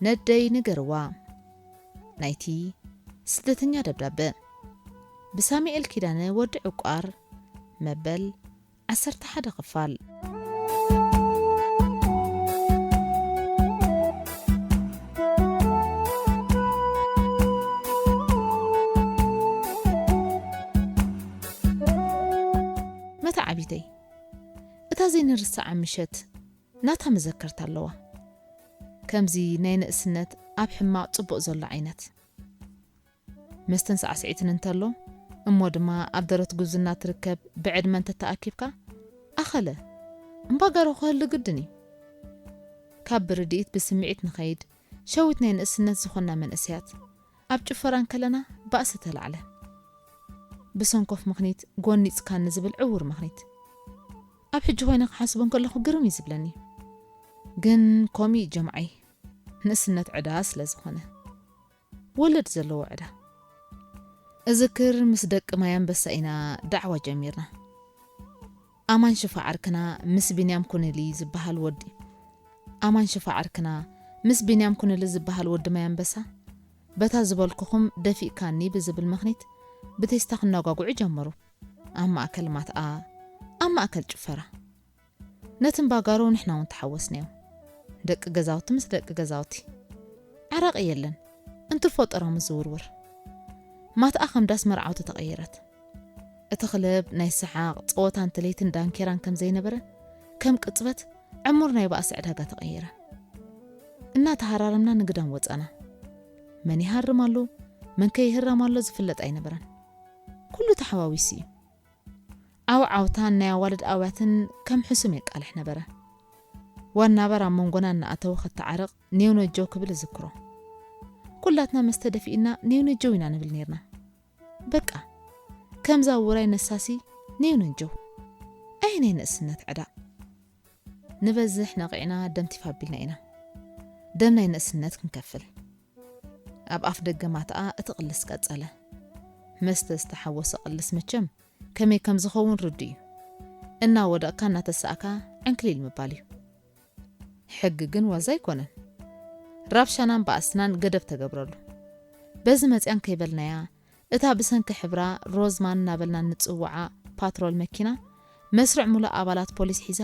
ነደይ ንገርዋ። ናይቲ ስደተኛ ደብዳበ ብሳሙኤል ኪዳነ ወዲ ዕቋር፣ መበል ዓሰርተ ሓደ ክፋል። መተዓቢተይ፣ እታ ዘይንርስዓ ምሸት ናታ መዘከርታ ኣለዋ። ከምዚ ናይ ንእስነት ኣብ ሕማቕ ጽቡቕ ዘሎ ዓይነት። መስተን ሳዕስዒትን እንተሎ፣ እሞ ድማ ኣብ ደረት ጉብዝና ትርከብ ብዕድመ እንተተኣኪብካ፣ ኣኸለ እምባጋሮ ክህሉ ግድን እዩ። ካብ ብርድኢት ብስምዒት ንኸይድ፣ ሸዊት ናይ ንእስነት ዝኾና መንእሰያት፣ ኣብ ጭፈራ እንከለና ባእሲ ተላዕለ። ብሰንኮፍ ምኽኒት ጎኒጽካኒ ዝብል ዕውር ምኽኒት። ኣብ ሕጂ ኮይነ ክሓስቦ እንከለኹ ግርም እዩ ዝብለኒ። ግን ከምኡ እዩ ጀምዓይ፣ ንእስነት ዕዳ ስለ ዝኾነ። ወለድ ዘለዎ ዕዳ። እዝክር ምስ ደቂ ማይ ኣንበሳ ኢና ዳዕዋ ጀሚርና። ኣማን ሽፋ ዓርክና ምስ ቢንያም ኩንሊ ዝበሃል ወዲ፣ ኣማን ሽፋ ዓርክና ምስ ቢንያም ኩንሊ ዝበሃል ወዲ ማይ ኣንበሳ፣ በታ ዝበልኩኹም ደፊእካኒ ብዝብል ምኽኒት ብቴስታ ክነጓጉዑ ጀመሩ። ኣብ ማእከል ማትኣ፣ ኣብ ማእከል ጭፈራ። ነቲ እምባጋሮ ንሕና እውን ተሓወስናዮ። ደቂ ገዛውቲ ምስ ደቂ ገዛውቲ። ዓረቂ የለን፣ እንትርፎ ጠራሙዝ ዝውርውር። ማትኣ ከም ዳስ መርዓውቲ ተቐየረት። እቲ ክለብ ናይ ሰሓቕ፣ ጸወታን ትልሂትን ዳንኬራን ከም ዘይነበረ፣ ከም ቅጽበት ዕሙር ናይ ባእሲ ዕዳጋ ተቐየረ። እናተሃራረምና ንግዳም ወጻና። መን ይሃርም ኣሎ፣ መን ከይህረም ኣሎ ዝፍለጥ ኣይነበረን። ኩሉ ተሓዋዊሱ እዩ። ዓውዓውታን ናይ ኣዋልድ ኣውያትን ከም ሕሱም የቃልሕ ነበረ። ዋና ባር ኣብ መንጎና እናኣተወ ከተዓርቕ ኔው ነጀው ክብል እዝክሮ። ኩላትና መስተ ደፊእና ኔው ነጀው ኢና ንብል ኔርና። በቃ፣ ከምዛ ውራይ ነሳሲ ኔው ነጀው። ኣይ ናይ ንእስነት ዕዳ። ንበዝሕ ነቒዕና ደም ቲፍ ኣቢልና ኢና። ደም ናይ ንእስነት ክንከፍል። ኣብ ኣፍ ደገ ማትኣ እቲ ቅልስ ቀጸለ። መስተ ዝተሓወሰ ቅልስ መቸም ከመይ ከም ዝኸውን ርዱእ እዩ። እናወደቕካ እናተሳእካ ዕንክሊል ምባል እዩ። ሕጊ ግን ዋዛ ኣይኮነን። ራብሻናን ባእስናን ገደብ ተገብረሉ። በዚ መጽያን ከይበልናያ፣ እታ ብሰንኪ ሕብራ ሮዝማን እናበልና እንጽውዓ ፓትሮል መኪና፣ መስርዕ ሙሉእ ኣባላት ፖሊስ ሒዛ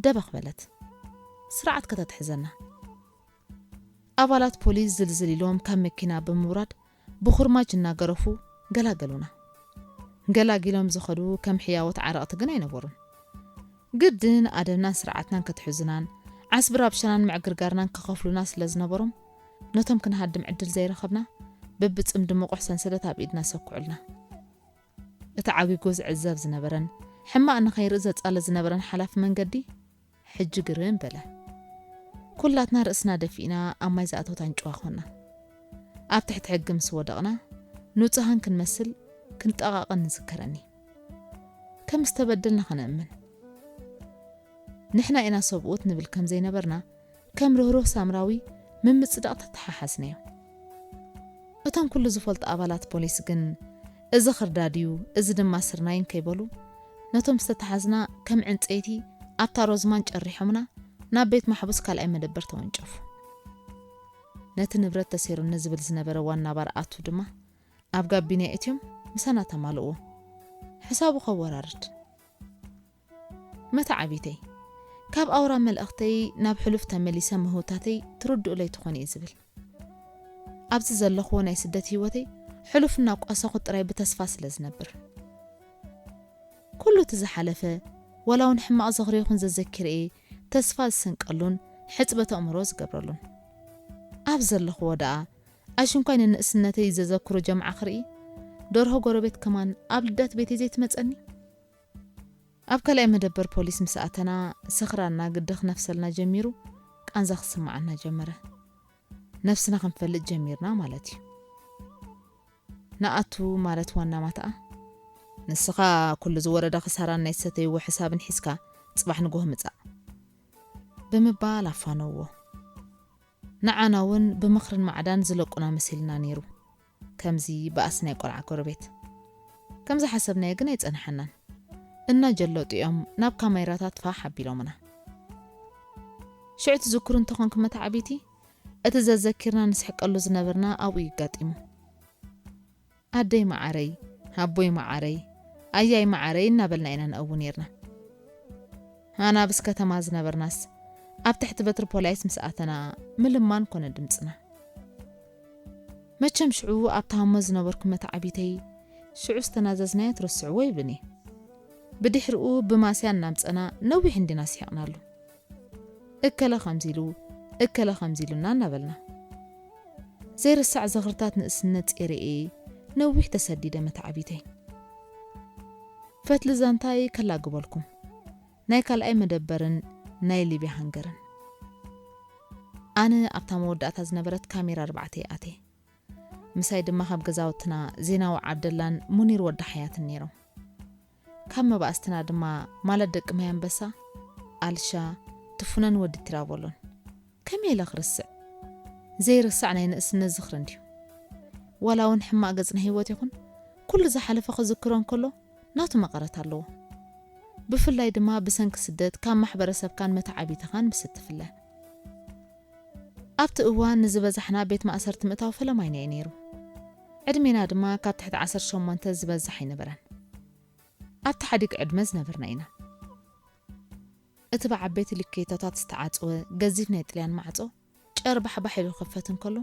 ደበኽ በለት። ስርዓት ከተትሕዘና። ኣባላት ፖሊስ ዝልዝል ኢሎም ካብ መኪና ብምውራድ ብኹርማጅ እናገረፉ ገላገሉና። ገላጊሎም ዝኸዱ ከም ሕያዎት ዓረቕቲ ግን ኣይነበሩን። ግድን ኣደብናን ስርዓትናን ከትሕዙናን ዓስቢ ራብሻናን ምዕግርጋርናን ከኸፍሉና ስለ ዝነበሮም፣ ነቶም ክንሃድም ዕድል ዘይረኸብና፣ በብጽምዲ ምቑሕ ሰንሰለት ኣብ ኢድና ሰኩዑልና። እቲ ዓብዪ ጎ ዝዕዘብ ዝነበረን ሕማቕ ንኸይርኢ ዘጻለ ዝነበረን ሓላፊ መንገዲ፣ ሕጂ ግርም በለ። ኩላትና ርእስና ደፊእና ኣብ ማይ ዝኣተወት ኣንጭዋ ኾንና። ኣብ ትሕቲ ሕጊ ምስ ወደቕና፣ ንጹሃን ክንመስል ክንጠቓቐን ንዝከረኒ። ከም ዝተበደልና ኸነእምን። ንሕና ኢና ሰብኡት ንብል ከም ዘይነበርና፣ ከም ርህሩህ ሳምራዊ ምምጽዳቕ ተተሓሓዝናዮ። እቶም ኩሉ ዝፈልጡ ኣባላት ፖሊስ ግን፣ "እዚ ኽርዳድ እዩ፣ እዚ ድማ ስርናይ" እንከይበሉ፣ ነቶም ዝተተሓዝና ከም ዕንጸይቲ ኣብታ ሮዝማን ጨሪሖምና፣ ናብ ቤት ማሕቡስ ካልኣይ መደበር ተወንጨፉ። ነቲ ንብረት ተሰይሩኒ ዝብል ዝነበረ ዋና ባር ኣቱ ድማ፣ ኣብ ጋቢና እትዮም ምሳና ተማልእዎ። ሕሳቡ ከወራርድ። መተዓቢተይ፣ ካብ ኣውራ መልእኽተይ ናብ ሕሉፍ ተመሊሰ ምህውታተይ ትርድኡለይ ትኾኒ እየ ዝብል። ኣብዚ ዘለኽዎ ናይ ስደት ህይወተይ ሕሉፍ እናቋሰኹ ጥራይ ብተስፋ ስለ ዝነብር። ኩሉ እቲ ዝሓለፈ፣ ዋላ እውን ሕማቕ ዝኽሪ ይኹን ዘዘኪረ እየ ተስፋ ዝስንቀሉን ሕጽበት ኣእምሮ ዝገብረሉን። ኣብ ዘለኽዎ ደኣ፣ ኣሽንኳይ ንንእስነተይ ዘዘክሩ ጀምዓ ክርኢ፣ ደርሆ ጎረቤት ከማን ኣብ ልዳት ቤተይ ዘይትመጸኒ? ኣብ ካልኣይ መደበር ፖሊስ ምስ ኣተና፣ ስኽራና ግዲ ክነፍሰልና ጀሚሩ፣ ቃንዛ ክስምዓና ጀመረ። ነፍስና ክንፈልጥ ጀሚርና ማለት እዩ። ንኣቱ ማለት ዋና ማትኣ፣ "ንስኻ ኩሉ ዝወረደ ክሳራን ናይ ዝሰተይዎ ሕሳብን ሒዝካ ጽባሕ ንግሆ ምጻእ" ብምባል ኣፋነውዎ። ንዓና እውን ብምኽርን ማዕዳን ዝለቁና መሲልና ነይሩ። ከምዚ ባእሲ ናይ ቆልዓ ጎረቤት። ከም ዝሓሰብናዮ ግን ኣይጸንሓናን። እናጀለጡ እዮም ናብ ካሜራታት ፋሕ ኣቢሎምና። ሽዑ ትዝክሩ እንተኾንኩም መተዓቢቲ፣ እቲ ዘዘኪርና ንስሕቀሉ ዝነበርና ኣብኡ ይጋጢሙ። ኣደይ መዓረይ፣ ኣቦይ መዓረይ፣ ኣያይ መዓረይ እናበልና ኢና ነእዊ ነይርና። ኣናብስ ከተማ ዝነበርናስ ኣብ ትሕቲ በትሪ ፖላይስ ምስ ኣተና ምልማን ኮነ ድምፅና። መቸም ሽዑ ኣብታ ሃሞ ዝነበርኩ መተዓቢተይ፣ ሽዑ ዝተናዘዝናዮ ትረስዕዎ ይብልኒ። ብድሕሪኡ ብማስያ እናምፀና ነዊሕ እንዲና ስሒቕናሉ። እከለ ከምዚ ኢሉ፣ እከለ ከምዚ ኢሉና እናበልና። ዘይርሳዕ ዝኽርታት ንእስነት ጼርኤ ነዊሕ ተሰዲደ መተዓቢተይ። ፈትሊ ዛንታይ ከላግበልኩም፣ ናይ ካልኣይ መደበርን ናይ ሊብያ ሃንገርን። ኣነ ኣብታ መወዳእታ ዝነበረት ካሜራ ኣርባዕተ ይኣቴ። ምሳይ ድማ ካብ ገዛውትና ዜናዊ ዓብደላን ሙኒር ወዲ ሓያትን ነይሮም። ካብ መባእስትና ድማ ማለት ደቂ ማይ ኣንበሳ፣ ኣልሻ፣ ትፉነን ወዲ ቲራቦሎን። ከመይ ኢለ ክርስዕ? ዘይርሳዕ ናይ ንእስነት ዝኽሪ እንድዩ። ዋላ እውን ሕማቕ ገጽ ናይ ህይወት ይኹን፣ ኩሉ ዝሓለፈ ክዝክሮ እንከሎ ናቱ መቐረት ኣለዎ። ብፍላይ ድማ ብሰንኪ ስደት ካብ ማሕበረሰብካን መተዓቢትኻን ምስ እትፍለ። ኣብቲ እዋን ንዝበዛሕና ቤት ማእሰርቲ ምእታው ፈለማይና እዩ ነይሩ። ዕድሜና ድማ ካብ ትሕቲ ዓሰርተ ሸሞንተ ዝበዝሕ ኣይነበረን። ኣብቲ ሓዲግ ዕድመ ዝነበርና ኢና። እቲ ብዓበይቲ ልኬቶታት ዝተዓጽወ ገዚፍ ናይ ጥልያን ማዕጾ ጨርባሕባሕ ኢሉ ክኸፈት እንከሎ፣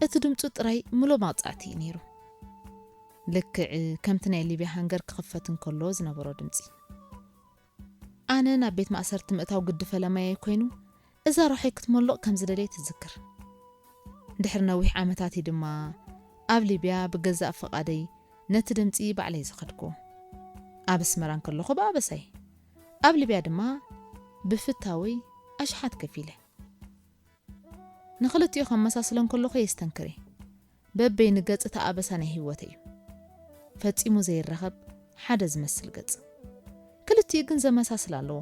እቲ ድምጹ ጥራይ ምሉእ መቕጻዕቲ እዩ ነይሩ። ልክዕ ከምቲ ናይ ሊብያ ሃንገር ክኸፈት እንከሎ ዝነበሮ ድምጺ። ኣነ ናብ ቤት ማእሰርቲ ምእታው ግዲ ፈለማየ ኮይኑ፣ እዛ ሮሐይ ክትመልቕ ከም ዝደለየ ትዝክር። ድሕሪ ነዊሕ ዓመታት እዩ ድማ ኣብ ሊብያ ብገዛእ ፍቓደይ ነቲ ድምጺ ባዕለይ ዝኸድኩዎ። ኣብ ኣስመራ እንከለኹ ብኣበሳይ፣ ኣብ ሊብያ ድማ ብፍታወይ ኣሽሓት ከፊለ። ንኽልቲኡ ከመሳስሎ እንከለኹ የስተንክር እየ። በበይኑ ገጽ እቲ ኣበሳ ናይ ህይወተይ እዩ። ፈጺሙ ዘይራኸብ ሓደ ዝመስል ገጽ። ክልቲኡ ግን ዘመሳስል ኣለዎ።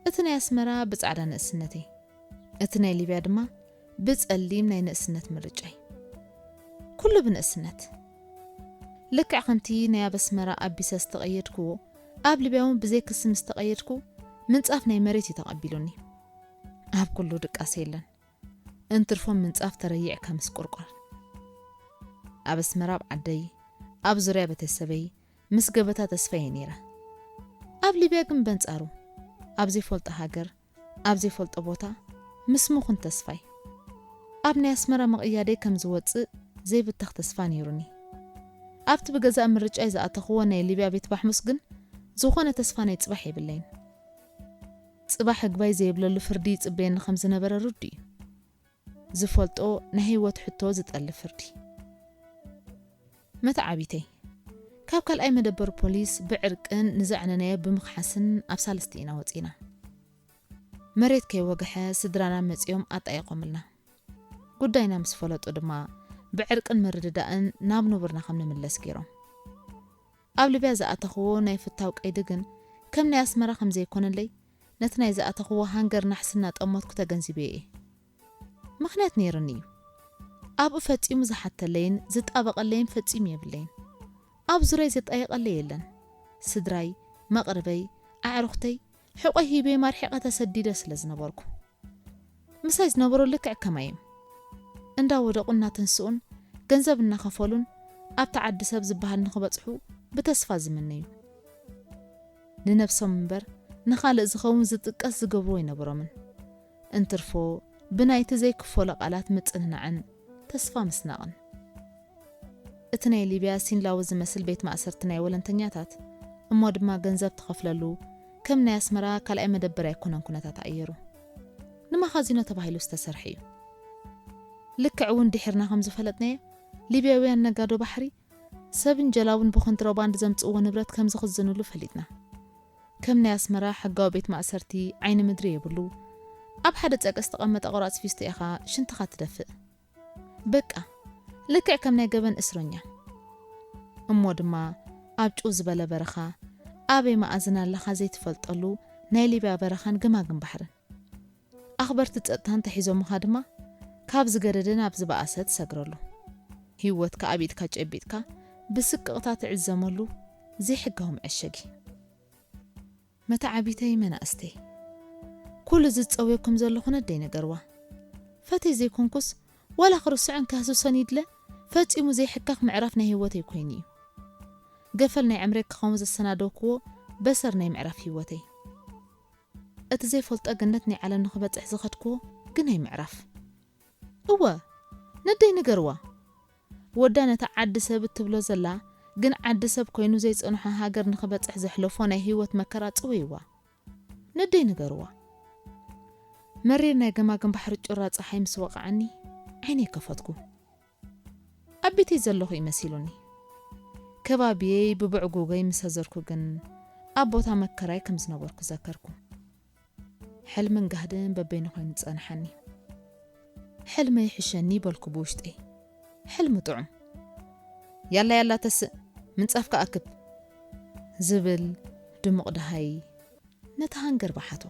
እቲ ናይ ኣስመራ ብጻዕዳ ንእስነተይ፣ እቲ ናይ ሊብያ ድማ ብጸሊም ናይ ንእስነት ምርጫይ። ኩሉ ብንእስነት። ልክዕ ከምቲ ናይ ኣብ ኣስመራ ኣቢሰ ዝተቐየድክዎ፣ ኣብ ሊብያ እውን ብዘይ ክሲ ምስ ተቐየድኩ፣ ምንጻፍ ናይ መሬት እዩ ተቐቢሉኒ። ኣብ ኩሉ ድቃስ የለን። እንትርፎ ምንጻፍ ተረይዕካ ምስ ቁርቋር። ኣብ ኣስመራ ኣብ ዓደይ፣ ኣብ ዙርያ ቤተሰበይ፣ ምስ ገበታ ተስፋ እየ ነይረ። ኣብ ሊብያ ግን በንጻሩ፣ ኣብ ዘይፈልጦ ሃገር፣ ኣብ ዘይፈልጦ ቦታ፣ ምስ ምኹን ተስፋይ። ኣብ ናይ ኣስመራ ምቕያደይ ከም ዝወጽእ ዘይብተኽ ተስፋ ነይሩኒ። ኣብቲ ብገዛእ ምርጫይ ዝኣተኽዎ ናይ ሊብያ ቤት ባሕሙስ ግን ዝኾነ ተስፋ ናይ ጽባሕ የብለይን። ጽባሕ እግባይ ዘየብለሉ ፍርዲ ይጽበየኒ ከም ዝነበረ ርዱእ እዩ። ዝፈልጦ ናይ ህይወት ሕቶ ዝጠልብ ፍርዲ። መተዓቢተይ፣ ካብ ካልኣይ መደበር ፖሊስ ብዕርቅን ንዘዕነናዮ ብምኽሓስን ኣብ ሳልስቲ ኢና ወጺና። መሬት ከይወግሐ ስድራና መጺኦም ኣጣይቖምልና። ጉዳይና ምስ ፈለጡ ድማ ብዕርቅን ምርድዳእን ናብ ንቡርና ከም ንምለስ ገይሮም። ኣብ ሊብያ ዝኣተኽዎ ናይ ፍታው ቀይዲ ግን ከም ናይ ኣስመራ ከም ዘይኮነለይ ነቲ ናይ ዝኣተኽዎ ሃንገር ናሕሲ እናጠመትኩ ተገንዚበዮ እየ። ምኽንያት ነይሩኒ እዩ። ኣብኡ ፈጺሙ ዝሓተለይን ዝጣበቐለይን ፈጺሙ የብለይን። ኣብ ዙርያይ ዘጣየቐለይ የለን። ስድራይ፣ መቕርበይ፣ ኣዕሩኽተይ፣ ሕቖይ ሂበዮም ኣርሒቐ ተሰዲደ ስለ ዝነበርኩ። ምሳይ ዝነበሩ ልክዕ ከማይ እዮም። እንዳወደቑ እናተንስኡን ገንዘብ እናኸፈሉን ኣብቲ ዓዲ ሰብ ዝበሃል ንኽበጽሑ ብተስፋ ዝምነዩ። ንነብሶም እምበር ንኻልእ ዝኸውን ዝጥቀስ ዝገብሩ ኣይነበሮምን። እንትርፎ ብናይቲ ዘይክፈሎ ቃላት ምጽንናዕን ተስፋ ምስናቕን። እቲ ናይ ሊብያ ሲንላዊ ዝመስል ቤት ማእሰርቲ ናይ ወለንተኛታት፣ እሞ ድማ ገንዘብ ትኸፍለሉ፣ ከም ናይ ኣስመራ ካልኣይ መደበር ኣይኮነን ኩነታት ኣየሩ። ንመኻዚኖ ተባሂሉ ዝተሰርሐ እዩ። ልክዕ እውን ድሒርና ከም ዝፈለጥናዮ፣ ሊብያውያን ነጋዶ ባሕሪ ሰብን ጀላቡን ብኮንትሮባንድ ዘምጽእዎ ንብረት ከም ዝኽዝንሉ ፈሊጥና። ከም ናይ ኣስመራ ሕጋዊ ቤት ማእሰርቲ ዓይኒ ምድሪ የብሉ። ኣብ ሓደ ጸቀ ዝተቐመጠ ቁራጽ ፊስቶ ኢኻ ሽንትኻ ትደፍእ። በቃ፣ ልክዕ ከም ናይ ገበን እስረኛ። እሞ ድማ ኣብ ጭው ዝበለ በረኻ፣ ኣበይ መኣዝን ኣለኻ ዘይትፈልጠሉ ናይ ሊብያ በረኻን ገማግም ባሕርን። ኣኽበርቲ ጸጥታ እንተሒዞምኻ ድማ፣ ካብ ዝገደደ ናብ ዝበኣሰ ትሰግረሉ። ህይወትካ ኣብ ኢድካ ጨቢጥካ፣ ብስቅቕታ ትዕዘመሉ ዘይሕጋዊ መዐሸጊ። መተዓቢተይ መናእስተይ፣ ኩሉ ዝጸውየኩም ዘለኹ ነደይ ነገርዋ። እተይ ዘይኮንኩስ፣ ዋላ ክርስዖን ከህስሶን ይድለ፣ ፈጺሙ ዘይሕከኽ ምዕራፍ ናይ ህይወተይ ኮይኑ እዩ። ገፈል ናይ ዕምረይ ክኸውን ዘሰናደውክዎ በሰር ናይ ምዕራፍ ህይወተይ። እቲ ዘይፈልጦ ገነት ናይ ዓለም ንኽበጽሕ ዝኸድክዎ ግናይ ምዕራፍ። እወ፣ ነደይ ንገርዋ። ወዳ ነታ ዓዲ ሰብ እትብሎ ዘላ፣ ግን ዓዲ ሰብ ኮይኑ ዘይጸንሖ ሃገር ንኽበጽሕ ዘሕለፎ ናይ ህይወት መከራ ጽውይዋ። ነደይ ንገርዋ። መሪር ናይ ገማግም ባሕሪ ጩራ ጸሓይ ምስ ወቕዓኒ፣ ዓይነይ ከፈትኩ። ኣብ ቤተይ ዘለኹ እዩ መሲሉኒ። ከባቢየይ ብብዕጉገይ ምስ ኣዘርኩ ግን፣ ኣብ ቦታ መከራይ ከም ዝነበርኩ ዘከርኩ። ሕልምን ጋህድን በበይኑ ኮይኑ ጸንሓኒ። ሕልመይ ይሕሸኒ በልኩ ብውሽጠይ። ሕልሚ ጥዑም። ያላ ያላ ተስእ፣ ምንጻፍካ ኣክብ፣ ዝብል ድሙቕ ደሃይ ነቲ ሃንገር በሓቶ።